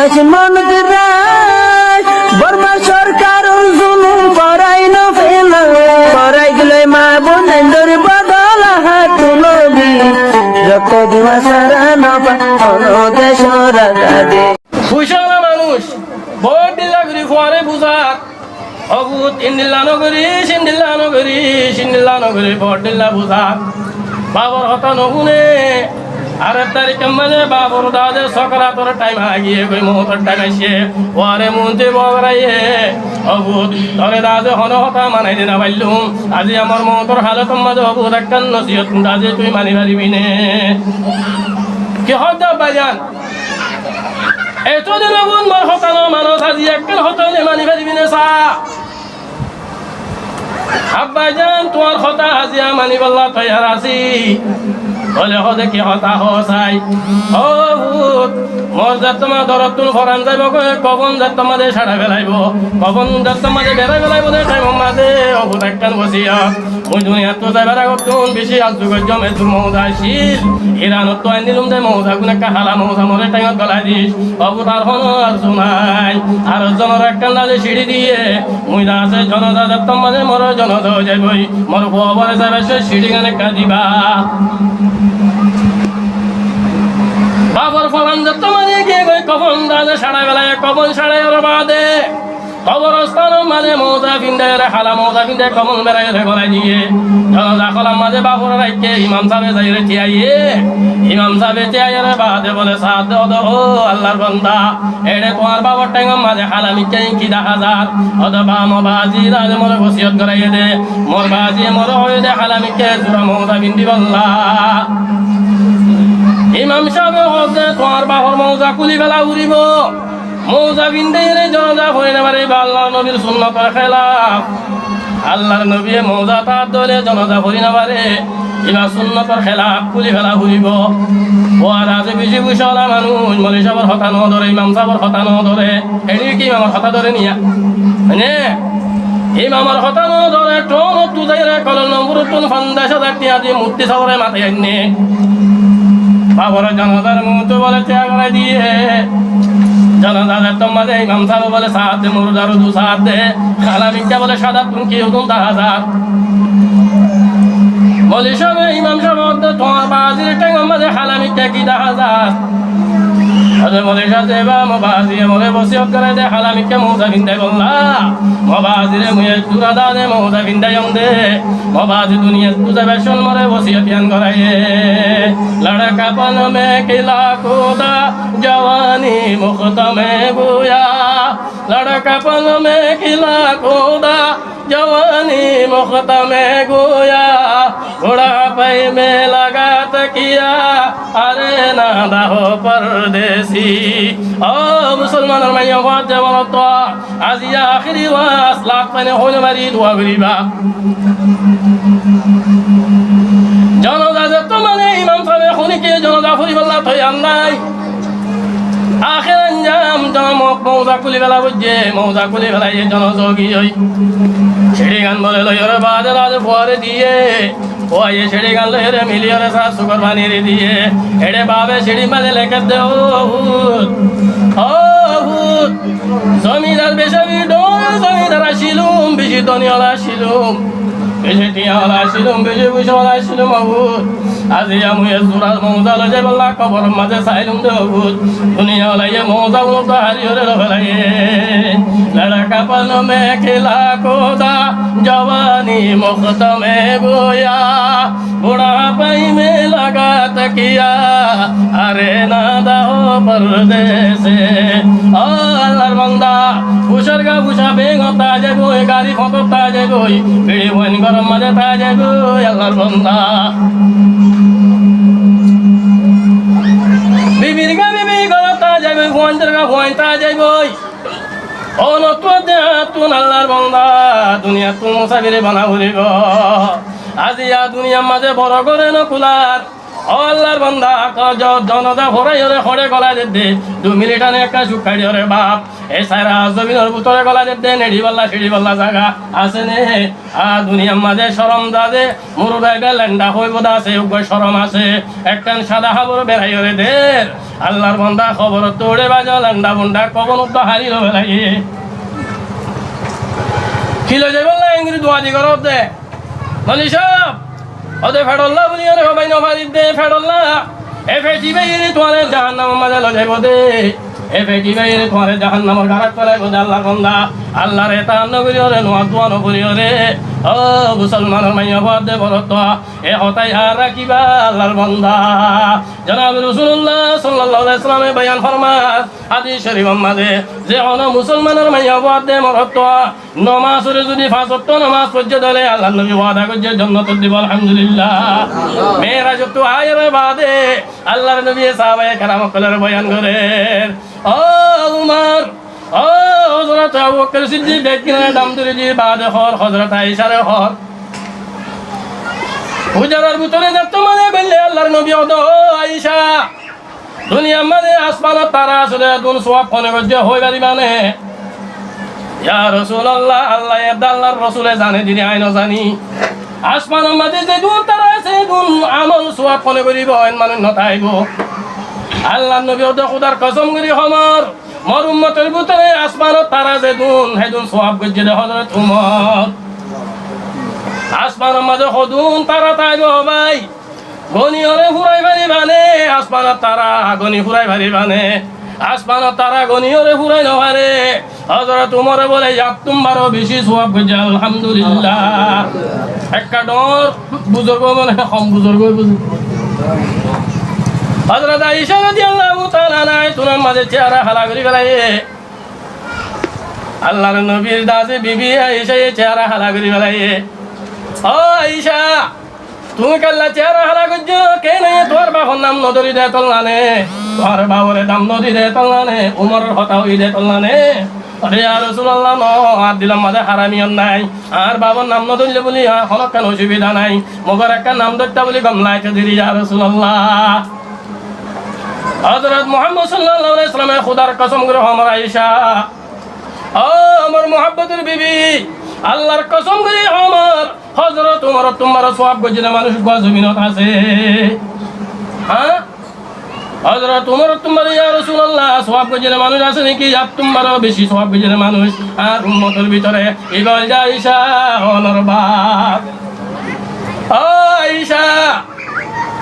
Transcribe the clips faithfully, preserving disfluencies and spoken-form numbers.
Asmánot rai, Borma sorkaror zulum borai no fela. Borai dile ma bonaindor bodola háttu nobi. Rokto diwa sára no fa, hono decor azadi. Fuisala manúc, bóut dhilla gori fuare buzar. Ó fut, indilla no goris, indilla no goris, indilla no goris, bóut dhilla buzar. Bafor hotá no fúne. Ar ek tarikor maze bafor dade sokarator thaim aigiyé goi, moutor thaim aiccé. Fuare muúntu bogoraiye, ó fut, tore dade hono hotá manai di no faillum. Aijja mor moutor halotor maze ó fut ekkán nosiyot dade tui mani faribi né? Ki hoó de abbajan? Eto din ó fut mor hotá no manos, aijja ekkán hotá óile mani faribi né sa? Abbajan, tuáñr hotá aijja manibálla toiyar así. Bóle, hoó de ki hotá hoó sai? Ó fut, mor zettóma dorottún foran zaibo goi, kofon zettóma de sárai felaibo, kofon zettóma de berai felaibo de thaimor maze, ó fut, ekkán wosiyot. Mui duniyattú zaibar agottún beci arzu goijjóm, eddúr mouza accíl. Iranottú ainilúm de mouza gún, ekkán hala mouza, more thaimot golai dis. Ó fut, ar hono arzu nái. Ar zonor ekkán dade siçi diye, mui dade zonaza zettóma de, more zonaza ói zaiboi. Mor fua bore zaibar sómot siçigán ekkán diba. Bafor foran zettóma de giyé goi, kofon dade sárai felaiye, kofon sárai ore bade koborostan or maze mouza findai ore, hala mouza findai, kofon berai ore golai diye. Zonaza holar maze bafor raikké, imam sábe zai ore thiyaiye. Imam sábe thiyai ore bade bóle, saá de, ó de, ó Allar banda, ere tuáñr bafor thaimor maze hala mikká ki dahá zar? Ó de, ba, mo bazi dade more wosiyot goraiye de, mor baziye more hoiye de hala mikká zura mouza findibálla. Imam sábe hoó de, tuáñr bafor mouza kúli fela foribo. Mouza findai ore zonaza fori no fare, iba Allar nobir sunnotor helaf. Allar nobiye mouza tar dole zonaza fori no fare, iba sunnotor helaf, kúli fela foribo. Ó ar aijja beci fuisala manúc, moloi sábor hotá no dore, imam sábor hotá no dore, eçe ki imamor hotá dore niya? Mane, imamor hotá no dore, thonottu zai ore kolol nomborottún fonzaic házar tiañ di mufti sábore matai ainné. Bafor zonazar muúntu bóle tiañ gorai diye. Zonaza zettóma de imam sábe bóle saá de, murdar uzu saá de, hala mikká bóle sáda, tui ki uzu dahá zar? Moloi sábe, imam sábe hoó de, tuáñr bazir thaimor maze hala mikká ki dahá zar? Ó de, moloi sábe, ba, mo baziye more wosiyot gorai de hala mikká mouza findai bolla. Mo bazire mui zura dade mouza findaiyum de. Mo bazi duniyattú zaibar sómot more wosiyot yián goraiye. لڑکپن میں کھلا کود، جوانی مخت میں گویا۔ لڑکپن میں کھلا کود، جوانی مخت میں گویا۔ بڑھاپے میں لگا تکیہ، ارے ناداں او پردیسی۔ Ó musolmanor maiyafua, zebar ottu aijja ahéri waz, lak fáine hoói no fari, dua goríba. Zonaza zettóma de imam sábe honikka zonaza foribálla toiyar nái. Ahér anjam, zonaza mouza kúli fela foijje, mouza kúli felaiye, zonaza ói giyói. Siçigán bóle loi ore bade dade fuare diye. Fuaye siçigán loi ore mili ore sar sukor bani ore diye. Eçe bafe siçir maze lekér de, ó fut, ó fut, zomindar beci dóñr zomindar accílum, beci dóni ola accílum, beci tiañ ola accílum, beci fuisa ola accílum, ó fut. Aijja mui e zura mouza loi zaibálla koboror maze sailum de, ó fut, duniya olaye mouza unottú hári ore loi felaiye. لڑکپن میں کھلا کود، جوانی مخت میں گویا، بڑھاپے میں لگا تکیہ، ارے ناداں او پردیسی۔ Ó Allar banda, fucár ga fucá beñgot táai zaiboi, gari fotót táai zaiboi, biri fuain góror maze táai zaiboi, Allar banda. Bibir ga bibi górot táai zaiboi, fuainor ga fuain táai zaiboi. Onottú de añáttún Allar banda, duniyattú musafir bana foribo. Aijja duniyar maze boro gór no kular, Ó Allar banda, ko jo-, jonaza foraiyóre hoçé golai dedde, dui minit ane ekka cuk kaçiyóre baf. E sára zominor bútore golai dedde, neçibálla ceçibálla zaga asé né? Ar duniyar mazé corom zade, murubbi be lenda hoibo de asé, uggwá corom asé. Ekkán sada habor beraiyóre der. Allar banda, koborottú uçé baizo lenda bunda kobonottu hári loibo lage. Ki loizaibólla engori duadi goródde. Moli sáb, óde feçolla buliyóre hobai nofaridde, feçolla. E feçi baiyóre tuáñre jahannamor mazé loizaibó de. E feçi baiyóre tuáñre jahannamor garat felaibo de Allar banda. Allar etaat nogoríyóre, nuwa dua nogoríyóre. Ó musolmanor maiya fuadde borottúa. E hotá yad rakíba Allar banda. Jonabe Rosulullah sallallahu alaihi wasallame boyan formar hádis corifor mazé, ze hono musolmanor maiya fuadde borottúa nomazoré zodi fañs ottó nomaz foijjé dóile Allar nobi wada goijjé jonnotot dibo, alhamdulillah. Meerajottú aiyóre baade Allar nobiye sahabaye keram ókkolore boyan gorer. Ó Umar, ó Hozrot Abu Bakkar Siddik, beggúnore dam dóri di baade hoór, Hozrot Aishare hoór. Uzalar bútore zettót mone goille Allar nobi hoódde, ó Aisha, duniyar mazé asmanot tara asé de, edún suwab hone goijjé hoi faribá né? Ya Rosulallah, Allah edde Allar Rosule zane de ni, añí nozani. Asmanor mazé zedún tara asé, edún amol suwab hone goríbo, en manúic no táibo. Allar nobi hoódde, Húdar kosom gorí hoór, mor ummotor bútore asmanot tara zedún, hedún suwab goijjé de Hozrot Umar. Asmanor mazé hodún tara táibo bái? Goniyóre furai faribá né? Asmanor tara goni furai faribá né? Asmanor tara goniyóre furai nofare. Hozrot Umare bóle, yattu baró beci suwab goijjé, alhamdulillah. Ekka dhoóñr buzurg, mane hom buzurg, buzurg. Hozrot Aisha radiyallahu taala anha, tunar mazé cehara hala gorí felaiye. Allar nobir dazi bibi Aishaye cehara hala gorí felaiye. Ó Aisha, tuñí kiyólla cehara hala goijjó? Kene tuáñr bafor nam nodóri de tolla né? Tuáñr babore nam nodi de tolla né? Umaror hotá hoi de tolla né? Óde ya Rosulallah, no, añár dilor mazé haramiyo nái. Añár babor nam nodóille buli añár honókkan osubida nái. Mugor ekkán nam dóitta buli gom laite deri, ya Rosulallah. Hozrot Muhammod sallallahu alaihi wasallame Húdar kosom gorí hoór, Aisha, ó mor muhabbotor bibi, Allar kosom gorí hoór, Hozrot Umar ottún baró suwab goijjé de manúic uggwá zominot asé? Há? Hozrot Umar ottún baró, ya Rosulallah, suwab goijjé de manúic asé né ki? Yattu baró beci suwab goijjé de manúic añár ummotor bútore. Ibá óilde Aisha, onor baf. Ó Aisha,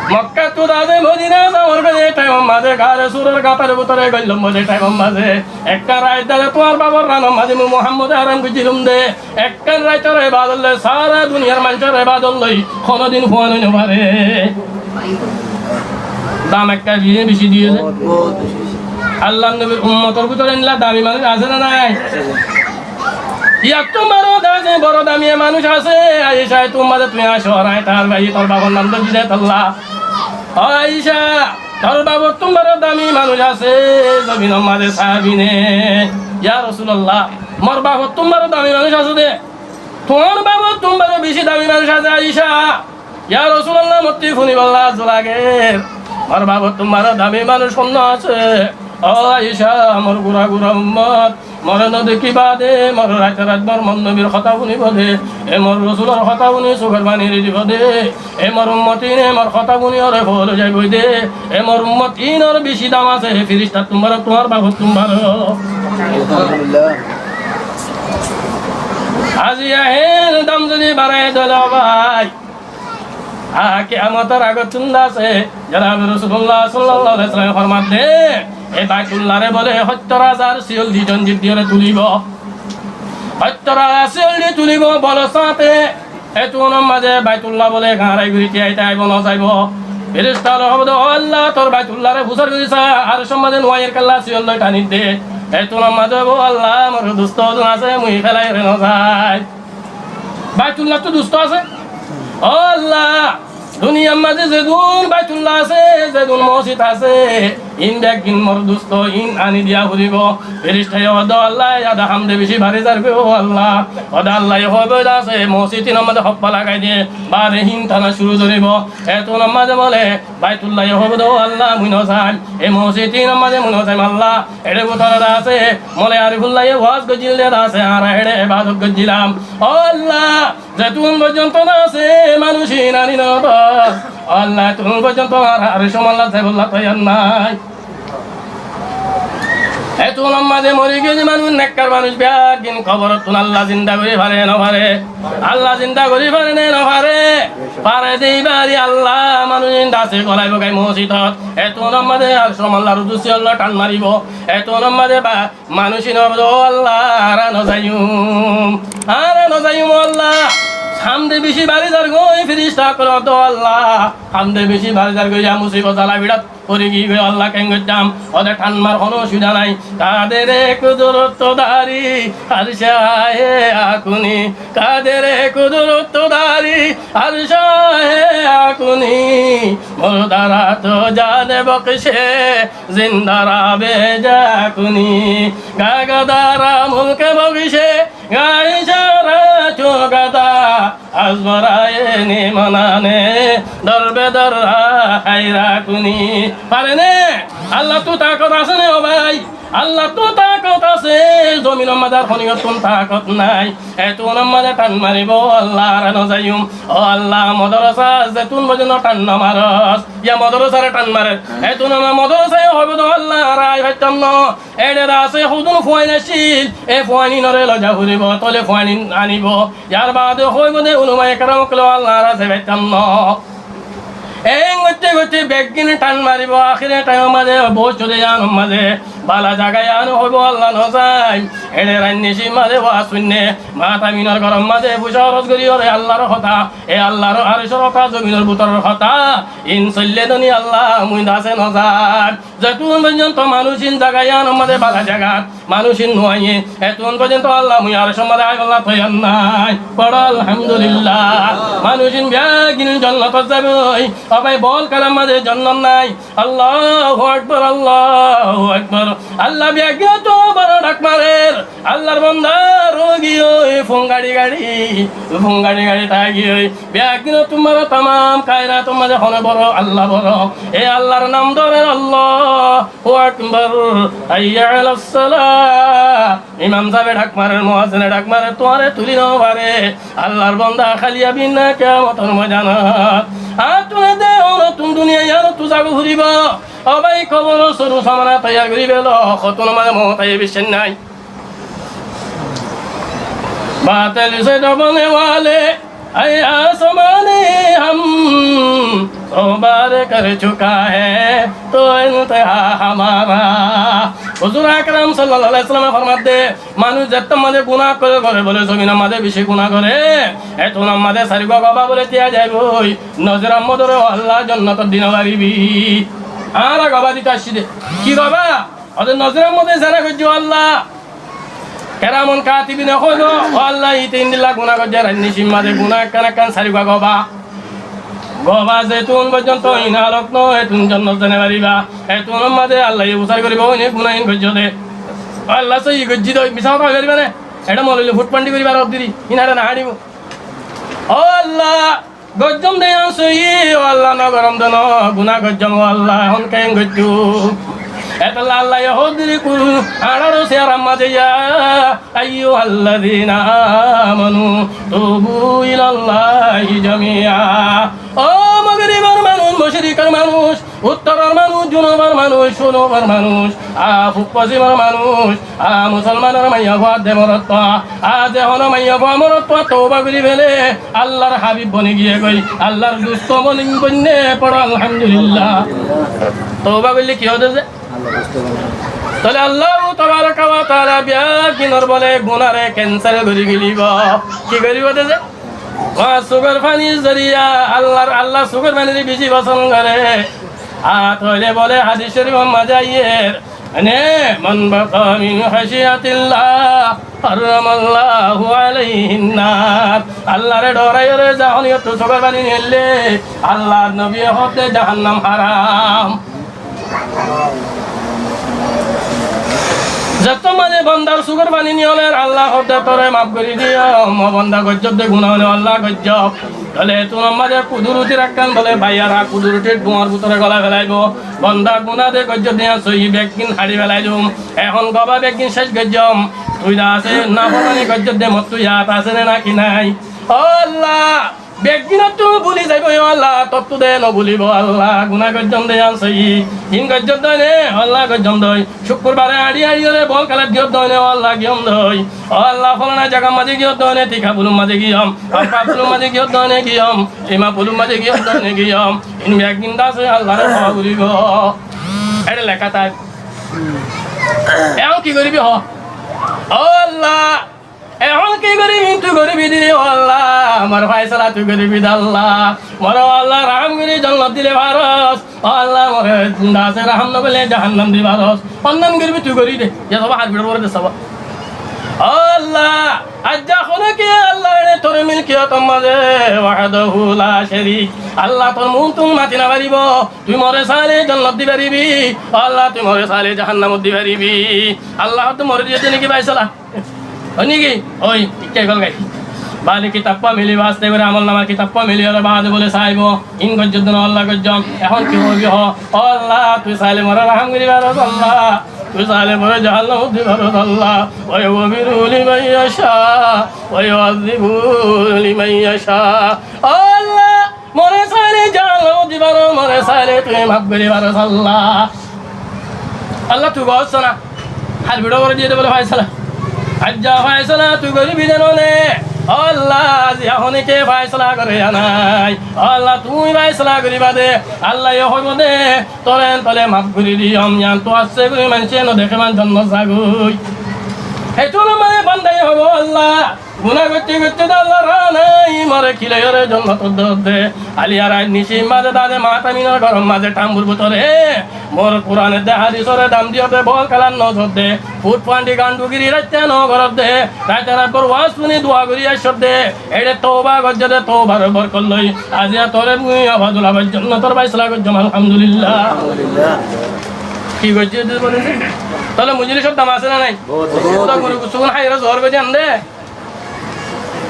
Mokkattú dazi Modinat zamor goijjé thaimor mazé, Gare Suror gatar bútore goillom goijjé thaimor mazé, ekkán rait dazi tuáñr bafor ranor mazé mui Muhammode aram goijjílum de. Ekkán raitor ebadot loi sára duniyar maincór ebadot loi honódin fuan ói nofare. Dam ekka diye, beci diye de. Allar nobir ummotor bútore endilla dami manúic asé né nái? Yattu baró dazi boro dami manúic asé? Aisha, tuáñr mazé tuñí asó, ar añí tar bái, tor bafor nam dóijji de tolla. Ó Aisha, tor bafottún baró dami manúic asé zominor mazé, sabi né? Ya Rosulallah, mor bafottún baró dami manúic asé de. Tuáñr bafottún baró beci dami manúic asé, Aisha. Ya Rosulallah, mottú funibolla azzú lager. Mor bafottún baró dami manúic honnúa asé? Ó Aisha, mor gura gura ummot, more no dekí baade, mor raite rait mor, mor nobir hotá funibo de. E mor Rosulor hotá funi sukor faní eri dibo de. E mor ummot íne mor hotá funiyoré foóil ói zaiboi de. E mor ummot ínor beci dam asé, e firistattún baró, tuáñr bafottún baró. Alhamdulillah. Aijja hén dam zodi barai dóile bái, a, kiyamotor agottún de asé, jonabe Rosulullah sallallahu alaihi wasallame formadde, e Baitullaré bóle hóttor házar siyol di zonjir diyoré tulibo. Hóttor házar siyol di tulibo, bolo sáñte. Ettunor mazé Baitullah bóle gañrai gori tiyai taibo, no zaibo. Firista ókkole hoibo de, ó Allah, tor Baitullaré fusár gori sa, arcor mazé nuaiyar kiyólla siyol loi tani de. Ettunor mazé hoibo, ó Allah, mor dusto zon asé, mui felaiyóre no zai. Baitullattu dusto asé. Ó Allah, Duniyar mazé zedún Baitullah asé, zedún mosjid asé, in beggín mor dusto, in ani diya foribó. Firistaye hoódde, "Ó Allah, yá de hamde beci bari zargói, ó Allah." Óde Allaye hoóibou de asé, mosjid inor mazé hoppa lagai de, bare hin tana cúru goribó. Etúnor mazé bóle, Baitullaye hoóibou de, "Ó Allah, mui no zaim. E mosjid inor mazé mui no zaim, Allah. Ede bútore de asé, Moloi Arifullaye waz goijjíl de asé, añára ede ebadot goijjílam. Ó Allah, zetún foijjonto de asé, manúic in ani no dos, ó Allah, etún foijjonto añára Arcór mazé zaibolla toiyar nái." Etúnor mazé mori giyé de manúic, nekkar manúic beggín koborottún Allah zinda gorí fare no fare? Allah zinda gorí fare ne no fare? Fare de, ibá Allah manúic in de asé golaibóu goi mosjidot. Etúnor mazé Arcór mazé Allar udusi olla than maribó. Etúnor mazé ba Manúic in hoódde, "Ó Allah, añára no zaiyum, añára no zaiyum, ó Allah. Hamde beci bari zargói." Firista ókkole hoódde, "Ó Allah, hamde beci bari zargói, yá musibot zala fiçat fori giyói, ó Allah, keén goittám?" Óde than mar, honó ocubida nái. قدر قدرت داری، هر شاہ اکنی. قدر قدرت داری، هر شاہ اکنی. مردہ را تو جان بخشے، زندہ را بے جا کنی. گاہ گدا را ملک بخشے، گاہ شاہ را چو گدا، از برای نیمانانے در به در را حیرا کنی. Fare né? Allattú taakot asé né, ó bái? Allattú taakot asé, zominor mazé ar honiyóttun taakot nái. Etúnor mazé than maribó, "Ó Allah, añára no zaiyum." Ó Allah, modorosa zetún foijjonto than no maros, yá modorosare than marer. Etún añára modorosaye hoibó de, "Ó Allah, añára ai faittám no." Ede de asé hodún fuain accíl, e fuain inore loi za foribó, tóile fuain in anibó. Yar baade hoibó de ulamaye keram ókkole, "Ó Allah, añára zai faittám no." Eén goitte goitte beggín than maribó, ahéri thaimor mazé boóut códe yiánor mazé bála zaga yián hoibó, "Ó Allah, no zaim." Ede rainnícir mazé waz fúinne, mataminor góror mazé fucá horos gorí, "Ó re Allar hotá, e Allar Arcór hotá, zominor bútoror hotá, in soillé dóni Allah, mui de asé no zaim." Zetún foijjonto manúic in zaga yiánor mazé bála zagat manúic in no aiyé, etún foijjonto Allah mui Arcór mazé aibolla toiyar nái. Foro Alhamdulillah. Manúic in beggín jonnotot zaibói. Ó bái, bol kelar mazé jonnot nái. Allahu Akbar, Allahu Akbar. Allah beggínottú boro dhak marer. Allar bonda roigiyói, fúñ gaçi gaçi, fúñ gaçi gaçi táigiyói. Beggínottú boro tamam kainator mazé hone boro? Allah boro. E Allar nam dórer, Allahu Akbar, hayya alas salah. Imam sábe dhak marer, muazzine dhak marer, tuáñre tulí no fare. Allar bonda, háli añí na kiyamotor moidanot. Añáttun de onottun duniyai, añáttun zagói foribó. Ó bái, kobor soru samana toiyar gorí felo, hotún mazé mout aiyé, biccác nái. باطل سے دبنے والے، اے آسمانی ہم، سو بار کر چکا ہے تو انتہا ہمارا۔ Huzur Akram sallallahu alaihi wasallam e formadde, manúic zettót mazé guná goré, goré bóle, zominor mazé beci guná goré, ettót mazé sairgúa gobá bóle tiya zaibói, Nozir Ahmodore, ó Allah, jonnotot di no faribi. Añára gobá dito aiccí de. Ki gobá? Óde Nozir Ahmode zena goijjé, ó Allah. Kiraman katibine hoibo, ó Allah, ite endilla guná goijjé, rainnícir mazé guná ekkán ekkán sairgúa gobá. Gobá zetún foijjonto in halot no, etún jonnot zai no fariba. Etúnor mazé Allaye fusár goribo, óine guná in goijjó de. Ó Allah, sóiyi goijjí de, misá hotá hoi fariba né? Eçé moulovi loi fut fandi goribar oddiri, in eçé no hañçibo. Ó Allah, goijjóm de yián sóiyi, ó Allah, no goijjóm de no, guná goijjóm, ó Allah, ehón keén goittú? Etolla Allaye hoódde, Kuran añçáro siyarar mazé, يا أيها الذين آمنوا توبوا إلى الله جميعا. Ó Magribor manúic, Mocrikor manúic, Uttoror manúic, Junubor manúic, Sunubor manúic, a Fub Focimor manúic, a Musolmanor maiyafua de morotfua, a ze hono maiyafua morotfua touba gorí fele, Allar Habib boni giyé goi, Allar dusto boni goinné, foro Alhamdulillah. Touba goille ki ó de ze? Tóile Allah tabaraka wa taala beggúnor bole gunáre cancel gorí felibo. Ki goríbo de ze? Wa sukor fanir zoriya, Allar, Allah sukor fanire beci fosón gore. A tóile bole hadis corifor mazé aiyér, Mane, من بكى من خشية الله حرم الله عليه النار. Allaré dhoraiyóre zahóniyottú sukór faní niyólle, Allar nobiye hoódde jahannam haram. Zettó mane bandar sukór faní niyoler, Allah hoódde toré maf gorí diyóm, ó banda goijjób de guná óile Allah goijjób. Tóile etún ammá de kuduruti rakkán bóle baiyara kudurutir dhuáñr bútore golai felaibó. Banda guná de goijjó de yián sóiyi beggín haçi felai dum. Ehón gobá beggín céc goijjóm. Tui de asé naformani goijjó de mottú yad asé né náki nái? Ó Allah, beggínottú buli zaibói ó Allah, tottú de nobulibó Allah, guná goijjóm de yián sóiyi. Iín goijjóm de óine ó Allah goijjóm de ói. Cúkkurbare añçi añçiyóre bol kélat diyóm de óine ó Allah giyóm de ói. Ó Allah, folana zagar mazé giyóm de óine, Tikapulur mazé giyóm, Ampapulur mazé giyóm de óine giyóm, Cimapulur mazé giyóm de óine giyóm. Iín beggín de asé Allaré hoó foribo. Ére leká tái. Ehón ki goribi hoó? Ó Allah, ehón ki goribi? Tui goribi de ó Allah, mor fáisala tui goribi de Allah. More ó Allah rahám gorí jonnot dile faros. Ó Allah, more de asé rahám nogoille jahannam di faros. Honnán goribi tui gorí de. Yá sóba hár bidor goré de sóba. Ó Allah, aijja hone ki Allah ene tor milkiyotor mazé وحده لا شريك. Allah, tor muúntu mati nofaribó. Tui more sailé jonnot di faribi. Ó Allah, tui more sailé jahannamot di faribi. Allah hoódde more diyé de niki fáisala? Ói niki? Ói, ikká gol gai. Bali kitabba milibó, aste gorí amolnamar kitabba miliyóre baade bóle saibó. Iín goijjó de no Allah goijjóm. Ehón ki hoibi hoó? Ó Allah, tui sailé more rahám gorí faros Allah. Tui sailé more jahannamot di faros Allah. ويغفر لمن يشاء ويعذب لمن يشاء. Ó Allah, more sailé jahannamot di faros, more sailé tui maf gorí faros Allah. Allah, tui gossó na? Hár bidor goré diyé de bóle fáisala. Aijja fáisala tui goribi de no né? Ó Allah, aijja hone ki fáisala goré yá nái? Ó Allah, tui fáisala goriba de. Allah ye hoibo de, toré tóile maf gorí diyóm, yiántu asé gorí maincé no deké, man jonnot zagói. Hétun mane bandaye hoibo, Allah, guná goitté goitté de Allah raá nái, more kilaiyóre jonnotot dór de. Aliyar ait nicir mazé dade matáminor góror mazé thambur bútore. Mor Kuran edde hádisore dam diyóre bol kélat no zodde. Fut fuañti gandugiri raitta no gorodde. Raitar ekbar waz funi dua gori aiccódde. Eçe touba goijjé de, toubar borkot loi aijja tore mui abadul abad jonnotor faisala goijjóm, alhamdulillah. Alhamdulillah. Ki goijjé de bole de? Tóile mujlisor dam asé né nai? Bout. Tóile guru gusugún háiyore zohor goijjé ande.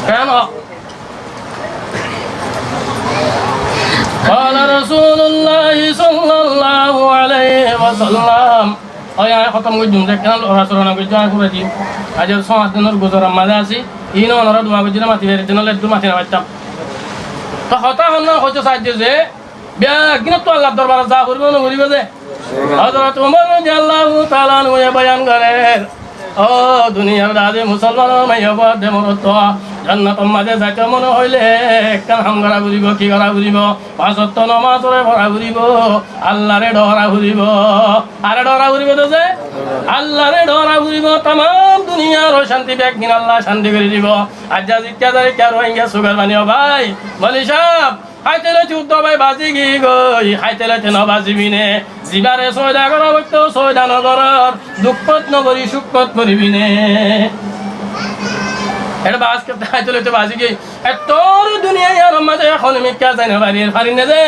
Ken? قال رسول الله صلى الله عليه وسلم. Ói, añí hótom goijjum de, kiyá lora sora no goijjum, añí fura di. Aijja só ait dinor guzorar mazé así, iín onora dua goijjé de mati fari, dinor leddur mati no faittam. Toi hotá honnán hoitó saijjé ze, beggínottú Allar dorbarot za foribo no foribo de. Hozrot Umar rodiyallahu taala anhu ye boyan gorer, ó duniyar dade musolmanor maiyafuwa de morotfuwa, jonnotor mazé zaito mone hoile ekkán ham gora foribo. Ki gora foribo? Fañs ottó nomazore fora foribo, Allare dhora foribo. Hare dhora foribo de ze? Allare dhora foribo. Tamam duniyar ocánti beggín Allah cánti gori dibo. Aijja zikká zare kiyá Rohingya sugar bani, ó bái, moli sáb, háite loite uddó bái bazi giyói, háite loite no bazibi né? Zibare soida gora foitto soida no goror, dukkót no gori cúkkót goribi né? Eçe bas háite loite bazi giyói. Ettór duniyai yar mazé ehón mikká zai no fari, fari né ze?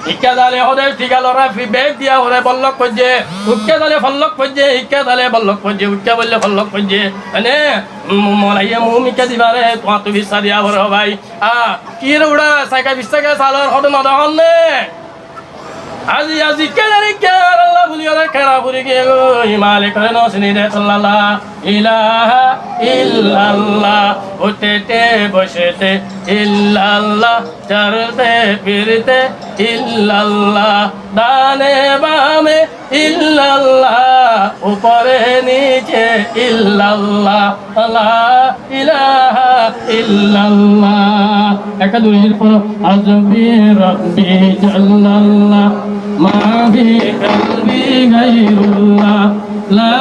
Ikká zale hode tiga lora fi bek diya hore bollok foijje, ukká zale follok foijje, ikká zale bollok foijje, ukká bolle follok foijje. Ene, m-, molaiye mu mikká dibare tuáñttu bissa diya hore, ó bái. A, ki re uça, saika bissa ke salor hode no dehón ne? Azi, azi, kena re kera Allah buli ore kera furi giyé goi, Malikore no sini de, sallallah. إله إلا الله، উঠতে বসতে ইল্লাল্লাহ, চলতে ফিরতে ইল্লাল্লাহ, ডানে বামে ইল্লাল্লাহ, উপরে নিচে ইল্লাল্লাহ, লা ইলাহা ইল্লাল্লাহ। একটা দুরূদ শরীফ পড়ো। حسبي ربي جل الله، ما في قلبي غير الله، لا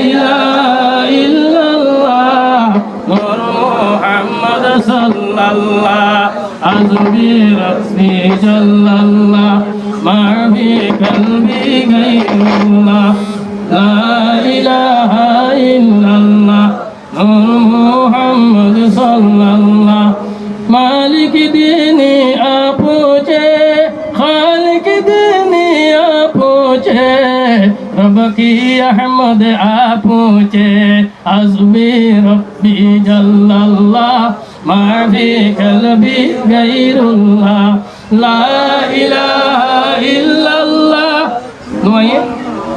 إله إلا الله، نور محمد صلى الله. حسبي ربي جل الله، ما في قلبي غير الله، لا إله إلا الله، نور محمد صلى الله. مالک دینی آپ پوچھے، خالق دینی آپ پوچھے، رب کی احمد آپ پوچھے، حسبی ربی جل اللہ، ما فی قلبی غیر اللہ، لا الہ الا اللہ۔ Nuaiyé?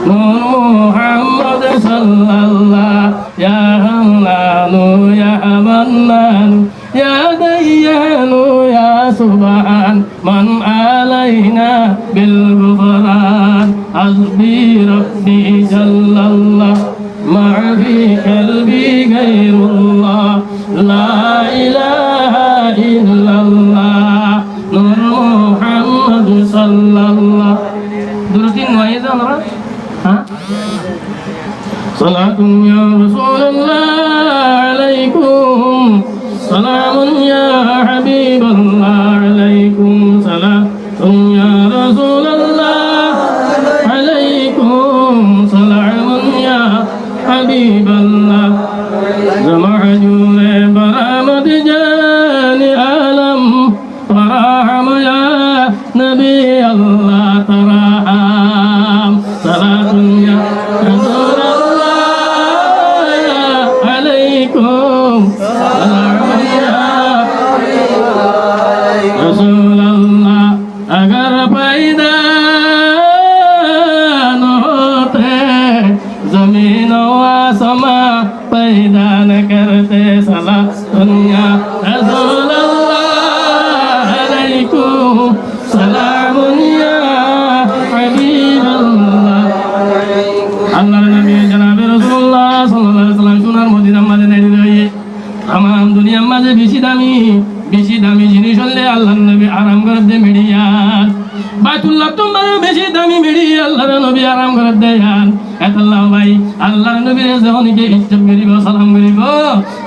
Nur Muhammad sallallah, ya Hannanu, ya Mannanu, ya Dayyanu, ya Subhan, man alaina bil ghufran, hasbi Rabbi jallallah, ma fi qalbi ghairullah, la ilaha illallah, Nur Muhammad sallallah. Durud nuaiyé de onora? Há? صلاة يا رسول الله عليكم، سلام يا حبيب الله عليكم، صلاة يا رسول الله عليكم، سلام يا حبيب الله. Ze mahjure baramad jani alam, ترحم يا نبي الله، ترحم. صلاة يا رسول الله عليكم، سلام يا رسول الله. اگر پیدا نہ ہوتے زمین و آسماں، پیدا نہ کرتے، صلاة يا رسول الله عليكم، سلام يا حبيب الله. Allar nobi janabe Rosulullah sallallahu alaihi wasallam sonar Modinar maze neri roiye. Tamam duniyar maze beci dami, beci dami jinis óile Allar nobi aram gorer de meçi yián. Baitullah ttún beci dami meçi Allar nobi aram gorer de yián. Etolla bái, Allar nobire ze honike izzot goribo, salam goribo,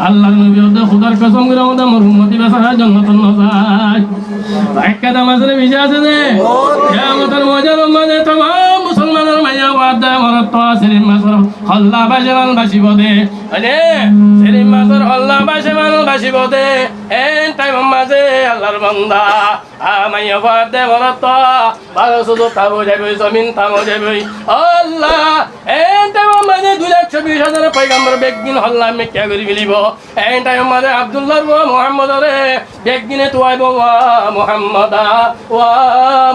Allar nobi hoódde, Hudar kosom gorí hoódde, mor ummot ibá sára jonnotot no zai. Ekká dam asé né, beci asé né? Kiyamotor moidanor maze tamam musolmanor maiya fuain de, morot de, sirim masor holla baiceman bacibo de. Mane, sirim masor holla baiceman bacibo de. En taimor maze Allar banda, a maiya fuain de, morot de, baro suzuk tam ói zaiboi, zomin tam ói zaiboi. Allah, en taimor maze dui lak cobbic házar poigambor beggín holla mikká gorí felibo. En taimor maze Abdullar fua Muhammodore beggíne tuaibo, "Wa Muhammada, wa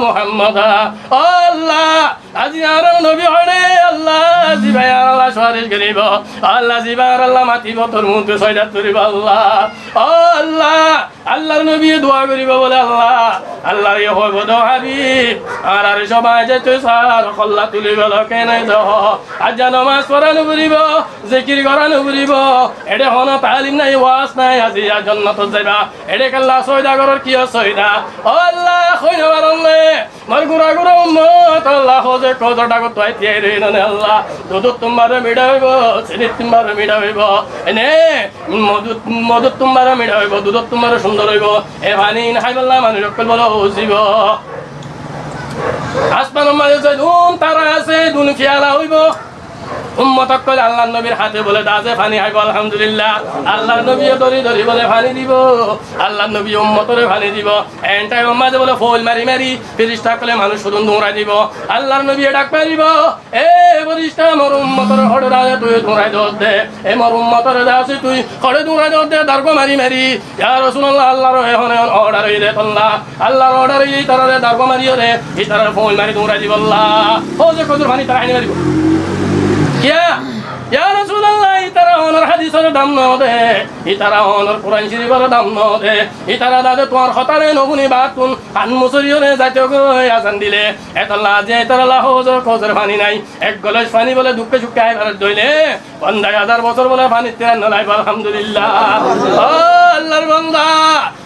Muhammada." Allah, aijja añárar nobi hoçé, Allah, zibá añárlla sufaris goribo, Allah, zibá añárlla matibo, tor muúntu sóidat foribo, Allah. Allah, Allar nobiye dua goribo bole, Allah, Allare hoibo de, "Habib, añárar sómot zaito sar, holla tuli bolo kene do." Aijja nomaz fora no foribo, zikir gora no foribo, ede hono talim nai, waz nai, aijja jonnotot zaiba. Ede kiyólla sóida goror, kiyólla sóida? O Allah, hoi no faron né. Mor gura gura ummot, Allah, Hauze Kausor dhakot tuáñr tiyai roiyé né, Allah. Dudóttun baró miçá óibo, sinittun baró miçá óibo. Ene, modut, modóttun baró miçá óibo, dudóttun baró cúndor óibo. E faní haibolla manúic ókkol bolo uzibo. Asmanor maze zedún tara asé, edún fiyala óibo. Ummot ókkol Allar nobir háte bole dase faní háibo, alhamdulillah. Allar nobiye dóri dóri bole faní dibo. Allar nobiye ummotore faní dibo. En taimor maze bole foil mari mari firista ókkole manúic cúdun duñrai dibo. Allar nobiye dhak maribo, "E firista, mor ummotore hoçé dase tui duñrai dódde. E mor ummotore dase tui hoçé duñrai dódde, dargó mari mari." Ya Rosulallah, Allar ehón ehón odar óiye de tolla. Allar odar óiye, itarare dargó mariyóre, itarare foil mari duñrai dibolla. Hauze Kausor faní itará haini maribo. Kiyá? Ya Rosulallah, itara honor hádisor dam no de, itara honor Kuran Corifor dam no de, itara dase tuáñr hotare no fúni battún han musoriyóre zaito goi azan dile. Etolla aijja itaralla Hauze Kausor faní nai. Ek gilás faní bole dukké cukké hái farer dóile, ponzaic házar bosór bole faní tira no laibo, alhamdulillah. O Allar banda,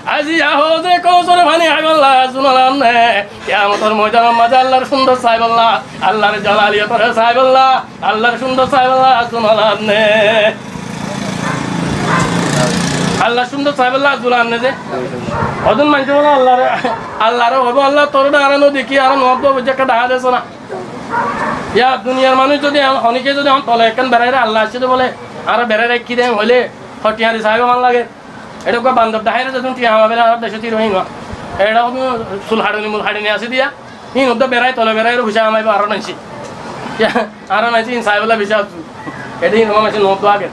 aijja Hauze Kausor faní háibolla zun olam né. Kiyamotor moidanor maze Allar cúndor saibolla, Allar jalaliyotore saibolla, Allar cúndor saibolla zun olam né. Allar cúndor saibolla zun olam né ze. Hodún maincé bole Allare, Allare hoibo, "Allah, tore de añára no dekí, añára no obdo bujjé, ekká dahá de sona." Yá duniyar manúic zodi ehón, honíkka zodi ehón tole ekkán beráire Allah aiccé de bóle, añára beráire ki dem hoilé, hottí añári saibá fán lage. Eçé uggúa bandor dháire zedún tiañ háma bele añárar decót híin no. Eçé hono sul haçoni mul haçoni asé diya. Híin uddá berái tole berái ro fuisá hámaibo añárar maincé. Añárar maincé híin saibólla bicí afsus. Eçé híin háma maincé no uddá age.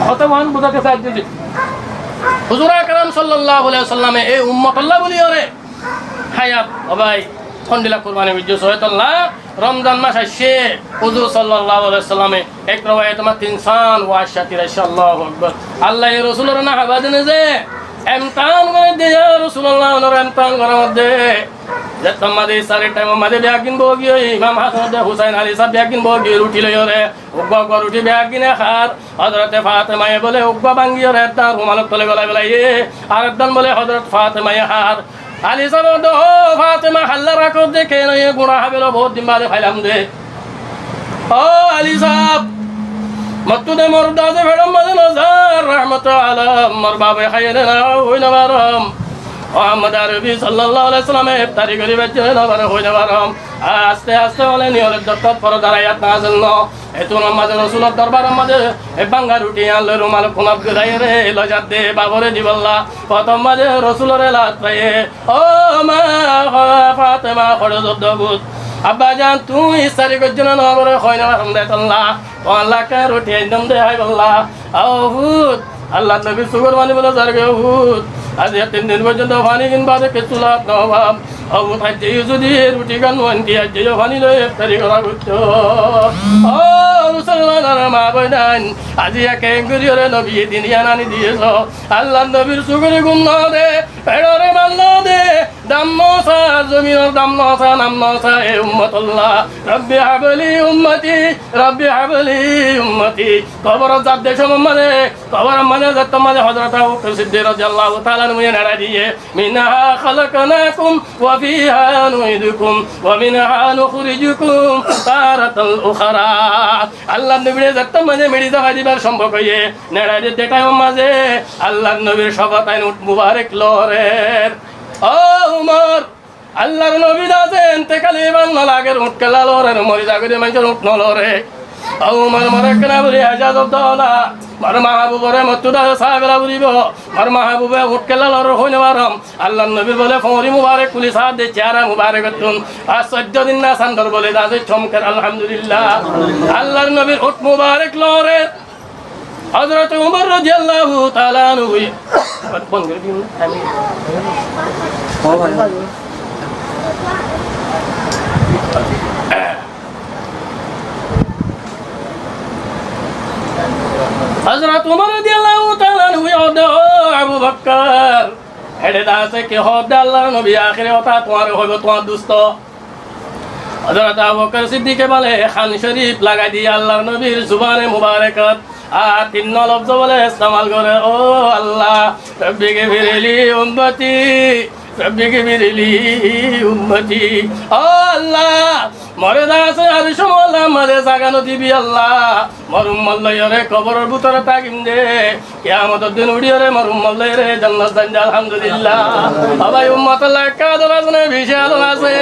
Hotá uán buzá giyé de. Huzur Akram sallallahu alaihi wasallame e ummotolla buli yóre Háyat, ó bái, hondilla kurbani goijjé, sóitolla, Romzan mac aiccé, huzur sallallahu alaihi wasallame, ek rowayat ot tin san wa aicca tiraiccá, Allahu Akbar. Allah ye Rosuloré no hába dene ze, emtihan gorer de, ya Rosulullah, onore emtihan gorer de. Zettót mazé iftarir thaim ot mazé beggún boói giyé, Imam Hasan de Husain Ali sáb beggún boói giyé, ruthi loiyóre, uggúa uggúa ruthi beggúne hár. Hozrote Fatemaye bóle uggúa báñgiyóre ekdán rumalor tole golai félaiye, ar ekdán bóle Hozrot Fatemaye hár. Ali sábe hoódde, "Ó Fatema, hálla rakó de, kene e guñça hábelo, bout din baade failam de." Ó Ali sáb, mottú de mor dase feçor mazé no zar, rahmote alom, mor bafe háiye ne no, hoi no farom. Muhammod Arobi sallallahu alaihi wasallame iftari gorí faijje ne no fare, hoi no farom. Aste aste bóle niyolor dottor fore darai, iyát no asíl no. Ettún mazé Rosulor dorbaror mazé e báñga ruthi yián loi rumal kúnot gulaiyóre loi zadde bafore dibolla. Fottóm mazé Rosulore lat faiye, "Ó ma, Fatema, hoçé zodde goi? Abbajan, tuñí iftari goijjó né no?" Bóle, "Hoi no farom de, tolla. Tuáñlla ekkán ruthi ainnóm de háibolla." "Ó fut, Allar nobir sukor faní bóle zargói, ó fut. Aijja tin din foijjonto faní gin bade kessú lat no fam. Ó fut, aijja yó zodi e ruthi gán no ainté, aijja yó faní loi iftari gora foittó." Ó Musolmanor ma boinain, aijja keéngorí yóre nobiye din yián aní diyé só. Allar nobir sukore gum no de, feçore mal no de, dam no sa, zominor dam no sa, nam no sa, e ummotolla. Rabbi habli ummati, Rabbi habli ummati. Koborot zadde cómot mazé, koboror mazé zettót mazé Hozrot Abu Bakr Siddik rodiyallahu taala anhu ye neçai diyé, "Minha khalaqnakum wa fiha nu'idukum wa minha nukhrijukum taratan ukhra." Allar nobire zettót mazé meçi zafai dibar cómot óiye, neçai diyé de thaimor mazé Allar nobir cófot ain uñth mubarek lorer. Ó Umor, Allar nobi dase entekal ibar no lager, uñth kiyólla lorer, mori zagói de maincór uñth no lore. Ó Umor, more ekkán buli ejazot do na, mor mahbubore mottú dase sai fela foribo, mor mahbube uñth kiyólla lorer hoi no farom. Allar nobir bóle foñri mubarek kúli saá de, ciyara mubarekottún. Ar soiddó din na sandor bóle dase cómker, alhamdulillah. Allar nobir uñth mubarek lorer. Hozrot Umar rodiyallahu taala anhu, bon gorí diyum na? Hozrot Umar rodiyallahu taala anhu hoódde, "Ó Abu Bakkar, eçe dase ki hoódde Allar nobi, ahéri hotá tuáñre hoibo, tuáñr dusto." Hozrot Abu Bakkar Siddike bóle hán córif lagai diyé Allar nobir zubane mubarekot, ar tin no lofz bóle estemal gore, "Ó Allah, Rabbi gfirli ummati, Rabbi gfirli ummati." Ó Allah, more dase ar cómot mazé zaga no dibi Allah, mor ummot loiyóre koboror bútore tákiyum de. Kiyamotor din uçíyore mor ummot loiyóre jonnot zaiyum de, alhamdulillah. Ó bái, ummotolla ekká ador asé né, beci ador asé.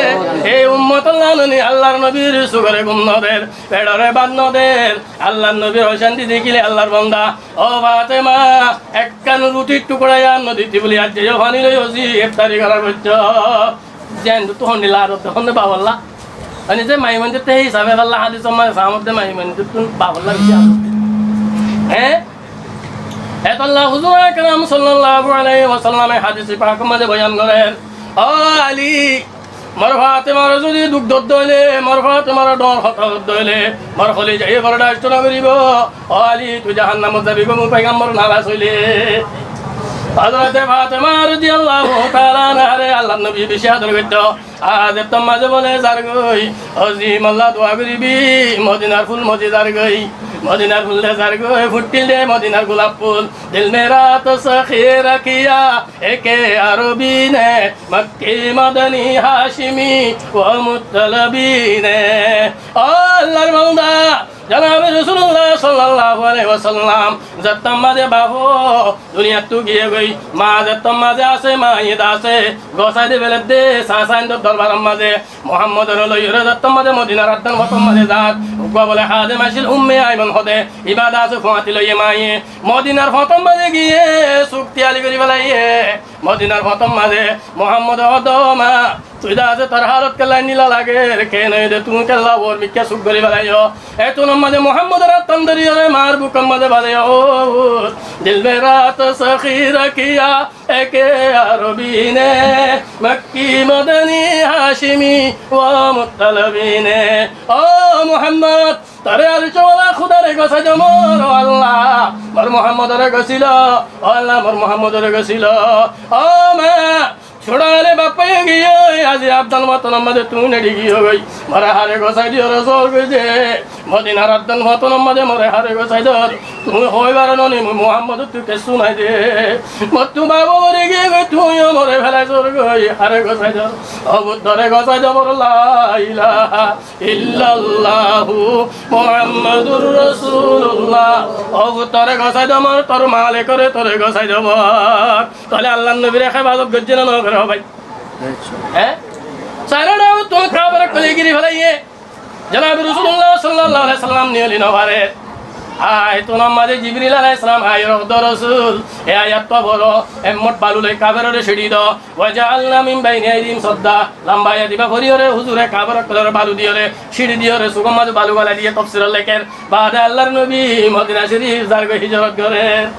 Ei ummotolla noni Allar nobir sukore gum no der, feçore bát no der. Allar nobir ocánti dekíle Allar banda, "Ó Fatema, ekkán ruthir thukura yián no dito buli aijja yó faní loi uzi iftari gora foijjé." Zeén duttu hondilla ador de, honde babolla. Mane ze maiyafuain dótte hé hísabe bálla hadis ot mazé samot de maiyafuain dóttu babolla beci ador de. Hé? Etolla Huzur Akram sallallahu alaihi wasallame hadis pak ot mazé boyan gorer, "Ó Ali, mor Fatemare zodi duk dodde óile, mor Fatemare dhoóñr hotá hodde óile, mor holizaye bordac no goribo. Ó Ali, tui jahannamot zabi goi, mor paigambor naraz óile." Hozrote Fatema rodiyallahu taala anhare Allar nobi beci ador goitto. Ar zettót mazé bóle zargói, ó zi, molla dua goribi, Modinar ful modi zargói, Modinar ful de zargói, fuththíl de Modinar gulaf ful. دل میرا تو سخی رکھیا ایک عربی نے، مکی مدنی ہاشمی و مطلبی نے۔ Ó Allar banda, Jonabe Rosulullah sallallahu alaihi wasallam, zettót mazé bafo duniyattú giyé goi, ma zettót mazé asé, ma iyé de asé, gosái de feledde, sañsá indor dorbaror mazé Muhammodore loiyóre zettót mazé Modinar addán fotót mazé zar, uggúa bole hádem accíl, Umme Ayman hoó de, ibá de asé fuañti loiyé ma iyé, Modinar fotót mazé giyé, suk tiyali gorí felaiyé, Modinar fotót mazé Muhammode hoó de, ó ma, tui de asé tor hálot kella endilla lager, keén óiye de tuñí kella uor mikká suk gorí felaiyó. Ettunor mazé Muhammodor attán dóriyóre maar bukor mazé bade, ó dilbera to saxira kiya eke Arabi ne, Makki Madani Hashimi wa Muttalabi ne. Ó Muhammod, tore ar cóla Xudare gosái do mor, ó Allah, mor Muhammodore gosílo, ó Allah, mor Muhammodore gosílo, ó ma, Cúrale bafáiye giyói, aijja addán fotónor mazé tuñí neçi giyó goi. More hare gosái diyóre zor goi de. Modinar addán fotónor mazé more hare gosái dor. Tuñí hoói faro né, mui Muhammodottu kessú nái de. Mottú bafo mori giyé goi, tuñí yó more felai zor goi, hare gosái dor. Ó buf dore gosái do mor, la ilaha illallahu Muhammadur Rasulullah. Ó buf tore gosái do mor, tor malikore tore gosái do mor. Tóile Allar nobire hefazot goijjé né no goré, ó bái? Hé? Sairó dhákottú kafir ókkole giri felaiyé. Jonabe Rosulullah sallallahu alaihi wasallam niyoli no farer. Ayattunor mazé Jibril alaihissalam aiyóre hoó de, Rosul, e ayat to foro, e mot balu loi kafirore siçi do. Wa ja'alna min baini aidihim sadda. Lamba ayat ibá foriyóre huzure kafir ókkolore balu diyóre, siçi diyóre, sukor mazé balu gólai diyé, tofsirot leker. Baade Allar nobi Modina Corif zargói, hijrot gorer.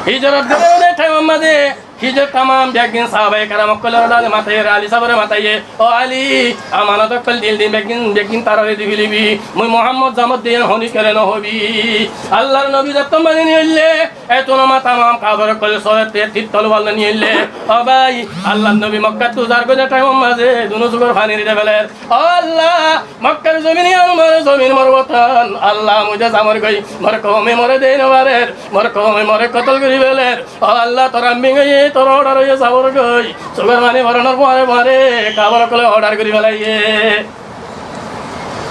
Hijrot gorer de thaimor mazé Hízor tamam beggín sahabaye keram ókkolore dade mataiyé, Ali sábore mataiyé, "Ó Ali, amanot ókkol dil din beggín, beggín tarare di felibi. Mui Muhammod zamot de yián honikore no hobi." Allar nobi zettót mazé niyoille, ettun ma tamam kafir ókkole sóre te tir tolwar loi niyoille. Ó bái, Allar nobi Mokkattu zargói de thaimor mazé dunú sukor faní ri de feler. Ó Allah, Mokkar zomin yián mor zomin, mor woton. Allah, mui de zamor goi, mor koume more dei no farer, mor koume more kotol gorí feler. Ó Allah, tor ambing óiye, tor odar óiye zamor goi. Sukor faní foronor fuare fuare kafir ókkole odar gorí felaiyé.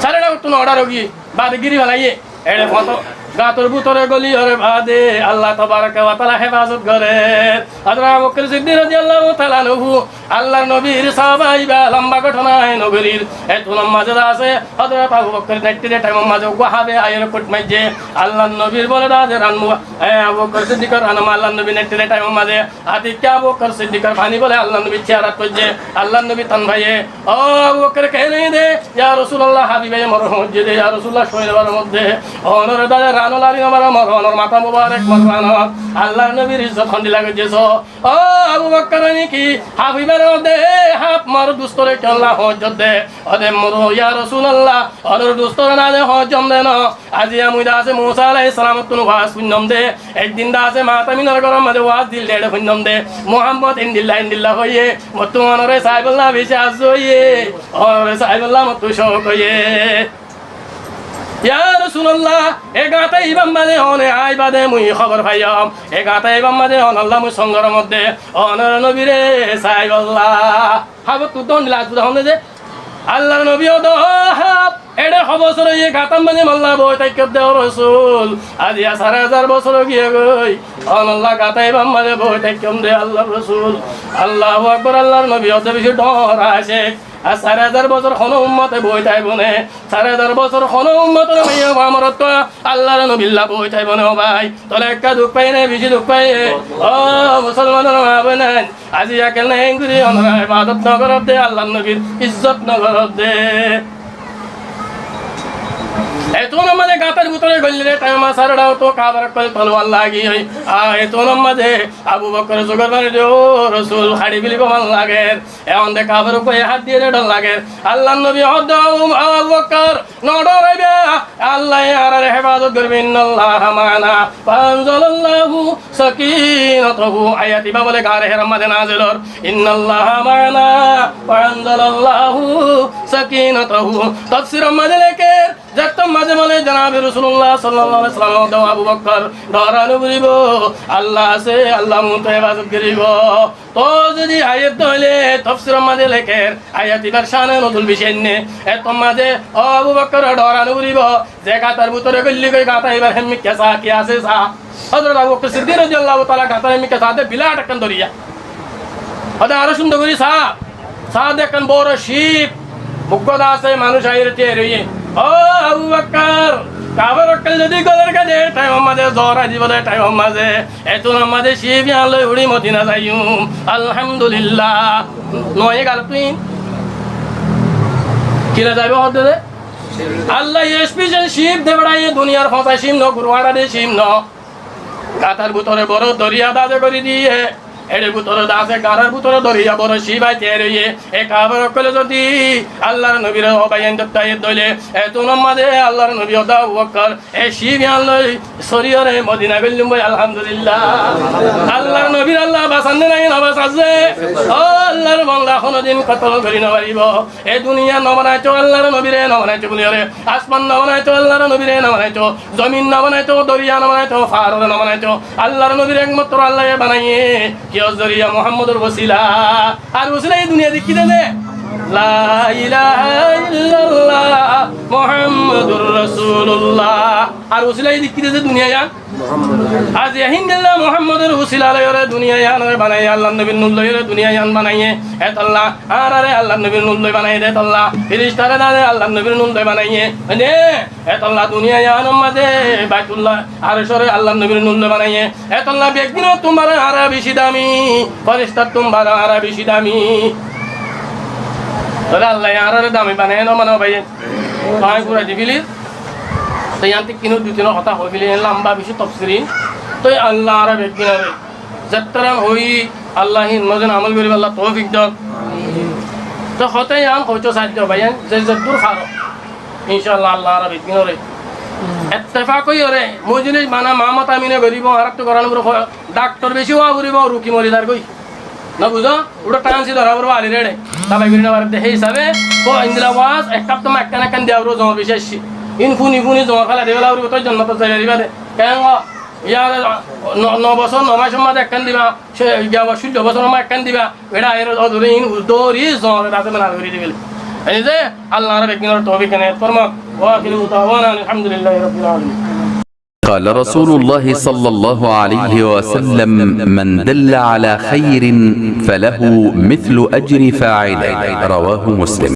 Sairó dhákottún odar ógi, baade giri felaiyé. Eçe foto, gator bútore góliyore baade Allah tabaraka wa taala hefazot gorer. Hazrat Abu Bakr Siddik radiyallahu taala anhu, Allar nobir sahaba ibá lamba góthona no gorir. Ettunor mazé de asé, Hazrat Abu Bakr netti de thaimor mazé uggúa háfe aiyóre kuth maijjé. Allar nobir bole de asé ran mu-, e, Abu Bakr Siddikor ran mu-, Allar nobi netti de thaimor mazé atikká Abu Bakr Siddikor faní bole Allar nobir cearat foijjé. Allar nobi tan faiyé, "Ó Abu Bakr, keén óiye de?" "Ya Rosulallah, háfi baiye more hoóñjje de, ya Rosulallah, sói no farer modde." Onore dade rano lari no farer, mor onor mata mubarek mor ranot. Allar nobir izzot hondilla goijjé so. Ó Abu Bakr, ói niki háfi farer modde, háp mor dustore kiyólla hoóñjjor de. Ode mor, ya Rosulallah, onor dustore nade hoóñjjom de no. Aijja mui de asé Musa alaihissalam ottún waz fuinnom de. Ek din de asé Mataminor góror mazé waz dil de, eçe fuinnom de. Muhammod endilla endilla hoiyé, mottú onore saibolla beci arzu óiye, onore saibolla mottú cók óiye. Ya Rosulallah, e gañta ibár mazé one aibá de mui hóbor faiyum. E gañta ibár mazé onolla mui song gorom de, onor nobire saibolla. Háfottú dóndilla arzu de honde de. Allar nobi hoó de, "Ó háp, eçe hó bosór óiye gañtar mazé molla boi táikkor de, ó Rosul. Aijja sare házar bosór ói giyé goi. Onolla gañta ibár mazé boi táikkon de, Allar Rosul." Allahu Akbar, Allar nobi hoó de beci dhoóñr acek. Ar sare házar bosór honó ummote boi táibo né? Sare házar bosór honó ummotor maiyafua morottúa Allar nobilla boi táibo né, ó bái? Tóile ekká duk faiye né, beci duk faiye? Ó musolmanor maa boinain, aijja kiyólla héngori onora ebadot no goródde, Allar nobir izzot no goródde. Ettunor mazé gañtar bútore goillé de thaimor mazé sairó dhákottú kafir ókkol tolwar lagiyói. Ar ettunor mazé Abu Bakr zugor faní de, "Ó Rosul, hári felibo fán lager." Ehón de kafir ókkole hát diyé de dhor lager. Allar nobi hoó de, "Ó Abu Bakr, no dhoraiba, Allaye añárare hefazot goribo, innallaha maana, fa anzalallahu sakinatahu." Ayat ibá bole gare Hirar mazé nazil ór, innallaha maana, fa anzalallahu sakinatahu. Tofsiror mazé leker, zettót Maze bole, Janabe Rosulullah sallallahu alaihi wasallam, "Ó Abu Bakkar, dóra no foribo, Allah asé, Allah muúntu hefazot goribo." Tóu zodi ayat dóile tofsiror maze lekér, ayat ibar cáne nozul beci ainné. Ettór maze, "Ó Abu Bakkar, dóra no foribo, ze gañtar bútore goillí goi gañta ibar hémmikká sa, ki asé sa." Hozrot Abu Bakkar Siddik rodiyallahu taala gañtar hémmikká sa de birat ekkán doriya. Hode aró cúndor gorí sa, sa de ekkán boro cíp. Muggúa de asé manúic aiyóre tiyar óiye. "Ó Abu Bakkar, kafer ókkol zodi golor gede thaimor maze, zór aibo de thaimor maze, etún maze cíp yián loi uçí Modina zaiyum. Alhamdulillah." Noóiye galot tuñí. Kile zaibo hoó de? Allah ye special cíp de beçaiye, duniyar fosá cíp no, guru añçá de cíp no. Gañtar bútore boro doriya daze gorí diye. Eçe bútore daze, gañtar bútore doriya boro cíp ai tiyar óiye. E kafer ókkole zodi Allar nobire ó baiyain dótte aiyé dóile, etún maze Allar nobi ó de Abu Bakkar, e cíp yián loi sóri óre Modina goillum boi, alhamdulillah. Allar nobire Allah basan de naki no basan de? Ó Allar banda, honodin kotol gorí no faribo. E duniya no banaito Allar nobire no banaito buliyóre, asman no banaito Allar nobire no banaito, zomin no banaito, doriya no banaito, faárore no banaito, Allar nobire ekmatro Allaye banaiye. Kiyór zoriya? Muhammador wosila. Ar wosila e duniya dekí de de? La ilaha illallah Muhammadur Rasulullah. Ar wosila e dekí de de duniya yián? Aijja híndilla Muhammador wosila loiyóre duniya yián ore banaiye, Allar nobir nur loiyóre duniya yián banaiye. Etolla añárare Allar nobir nur loi banaiye de, etolla firistare dade Allar nobir nur loi banaiye. Mane, etolla duniya yiánor maze Baitullah Arcóre Allar nobir nur loi banaiye. Etolla beggúnottún baré añára beci dami, firistattún baré añára beci dami. Tóile Allaye añárare dami banaiye no mane bái? Añí gura di felir. Toi yián tikkín dui tin hotá hoi felir, lamba beci tofsir. Toi Allah añára beggúnore zettóran hoi, Allah hín mozin amol goríballa toufik douk. Toi hotá yián hoito saiddo báiyain, ze zeddur faro. Incállah Allah añára beggúnore ettefak óiyore mojlis bana Muhammad Amine goríbo, añárattu goran foribo, daktor beci ówa foribo, ruki mori zargoi. No buzó? Uçé tánsi dóra foribo, ali reçe. Tabai gorí no fare de, hé hísabe, ó endilla waz, ek hafta ma ekkán ekkán diya foribo, zomar beci aiccé. Ín fúni fúni zomar félai di féla foribo, toi jonnotot zai faribá de. Keén gó? Yar no, no bosór, no mac or maze ekkán diba, ce, giyaba cúllo bosór or maze ekkán diba. Eçé aiyóre ó dóri, ín dóri, zomar ot asé bana gorí di féle. Ei ze, Allah añára beggúnore toufik enayet formok. Wa akhiru da'wana anil hamdulillahi rabbil alamin. قال رسول الله صلى الله عليه وسلم: من دل على خير فله مثل أجر فاعله. رواه مسلم.